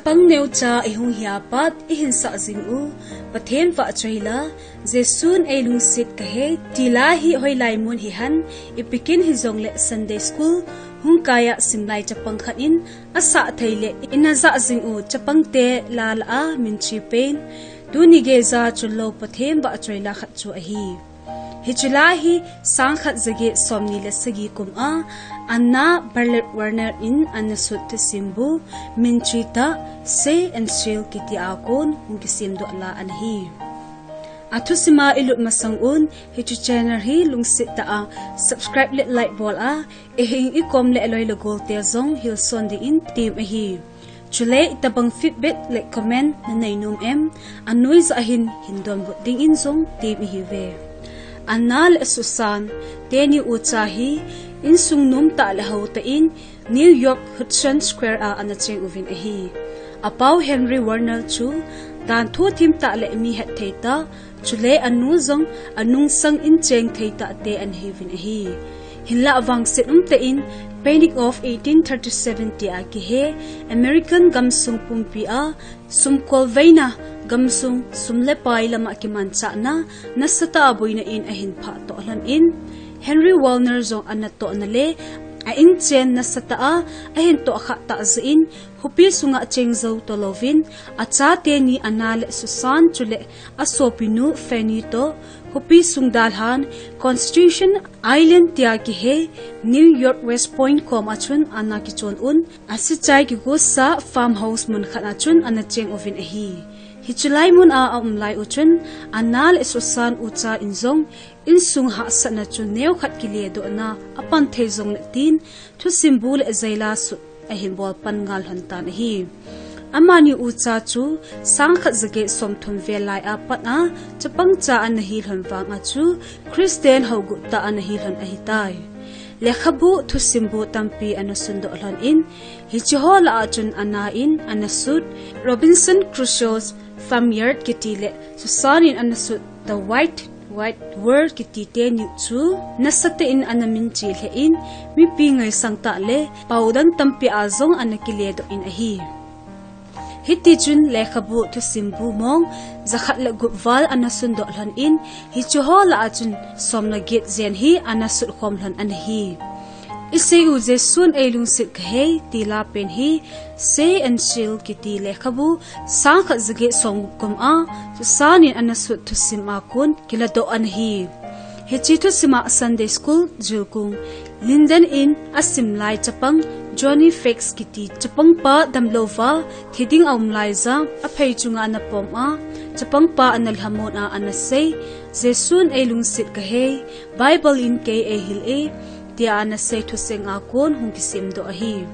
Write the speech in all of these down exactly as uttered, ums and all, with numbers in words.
Chapang neocha ihung hia pat ihin sah jing u, Pathen vahchoi la, Jesun eilungset kahei, ti la hi hoilai mun hihen, ipi kin hijongle Sunday School hung kaiya simlai chapang khat in asah thei le ina jah jing u chapangte la lah a minthang pen, tuni geiya chunlou Pathen vahchoi la khat chu ahi. Hiche la hi sangkhat jaget somni le sagi kum a Anna Bartlett Warner in ana sut thusim bu, Minthang tah, Say and Shall kiti a kon hung kisemdoh la ana hi. Athusim a ilut masang un, hiche channel hi lungset tah a subscribe le like bol a, iheng ikom le aloi le golte jong hilson dingin tem ahi. Chule itobang feedback le comment nanei nom em, anoija hin hin donbut dingin jong tem ihiuve. Anna le Susan teni ucha hi insung nomtah le haotah in New York Hudson Square a ana cheng uvin ahi. Apau Henry Warner chu danthu thimtah le mi hetthei tah, chule anu jong anungsang incheng thei tahte ana hiuvin ahi. Hinlah vangset umtah in Panic of eighteen thirty-seven tia kihe American gamsung pumpi a sumkolveina, gamsung sum le pai lama kimanchahna nasatah a boina in ahin phatoh lhon in, Henry Warner jong anatohna le a inchen nasatah a ahin tohkhah tah jeh in khopi sunga cheng jou talouvin, achate ni Anna le Susan chule asopinu Fanny toh khopi sung dalhan Constitution Island tia kihe New York West Point kom a chun ana kichon un, asichai kigosa farmhouse mun khat a chun ana cheng uvin ahi. Hiche lai mun a aum lai u chun Anna le Susan ucha in jong insung hahsatna chu neokhat kiledohna apan thei jongle tin thusim bu le jaila sut ahin bol pan ngal lhon tan ahi. Amani ucha chu sangkhat jaget somthum vel lai a pat a chapang cha ana hi lhon vang a chu Christian hougut tah ana hi lhon ahitai. Lekhabu thusim bu tampi ana sundoh lhon in, hiche ho lah a chun Anna in ana sut Robinson Crusoe's Farmyard kiti le Susan in ana sut The Wide Wide World kiti teni chu nasatah in ana minthang lheh in, mipi ngaisang tah le pao dang tampi a jong ana kiledoh in ahi. Hiti chun lekhabu thusim bu mong jakhat le gup val ana sundoh lhon in, hiche ho lah a chun som le get jen hi ana sut khom lhon ana hi. Isei u Jesun eilungset kahei ti la pen hi Say and Shall kiti lekhabu sangkhat jaget somgup kum a Susan in ana sut thusim a kon kiladoh ana hi. Hiche thusim a Sunday School jilkung Linden in asim lai chapang Johnny Fax kiti chapang pa damlouva thi ding aum laiya aphei chunga ana pom a, chapang pa ana lhamon a ana sei, Jesun eilungset kahei, Bible in kei eihil e, tia ana sei thuseng a kon hung kisemdoh ahi.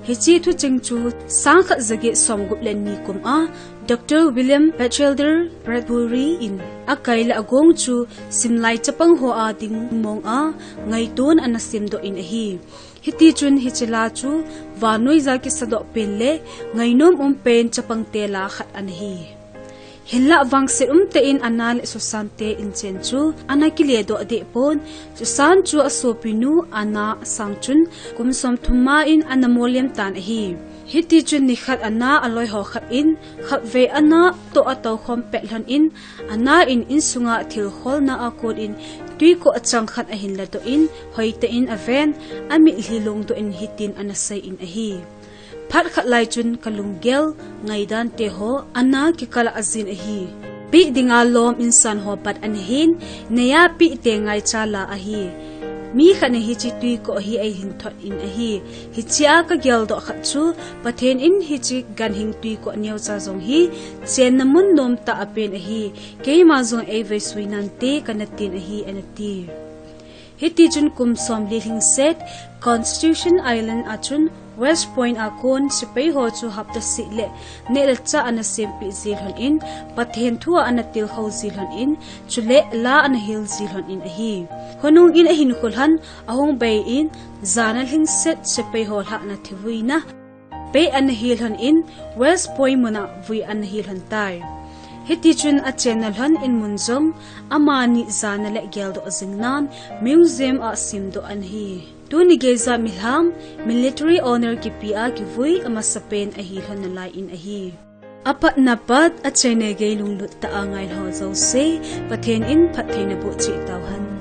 Hiche thucheng chu sangkhat jaget somgup le ni kum a Doctor William Batchelder Bradbury in akai le agong chu simlai chapang ho a ding mong a ngaiton ana semdoh in ahi. Hiti chun hiche la chu vannoiya kisadoh pen le ngainom um pen chapangte la khat ana hi. Hinlah vangset umtah in Anna le Susan te inchen chu ana kiledoh deh pon, Susan chu asopinu Anna sang chun kum somthum ma in ana molem tan ahi. Hiti chun nikhat Anna aloi ho khat in khatvei Anna toh atoukhom pet lhon in, Anna in insunga thil kholna a kon in twikoh achang khat ahin ladoh in, hoitah in aven, amitlhi lungdoh in hitin ana sei in ahi. Phat khat lai chun kalunggel ngaidante ho Anna kikal a ajin ahi. Peh dinga lom insan ho bat ana hin, neiya peh te ngaicha la ahi. Mi khat in hiche twikoh hi eihin thot in ahi. Hichea kageldoh khat chu, Pathen in hiche ganhing twikoh neocha jong hi chenna mun nomtah apen ahi. Keima jong eivei suinante kana tin ahi, ana ti. Hiti chun kum somli lhingset Constitution Island a chun West Point a kon sepai ho chu hapta seh le neh le chah ana sempeh ji lhon in, Pathen thua ana tilkhou ji lhon in, chule la ana hil ji lhon in ahi. Khonung in ahinkho lhon ahung bei in, jana lhingset sepai ho lhahna thivuina peh ana hi lhon in, West Point muna vui ana hi lhon tai. Hiti chun achena lhon in mun jong amani jana le geldoh jing nan museum a semdoh ana hi. Tuni geija milham, military honour kipe a kivui amasapen ahi lhon nalai in ahi. Apatna pat, achaina gei lunglut tah a ngailha jouse, Pathen in phattheina boh cheh tauhen.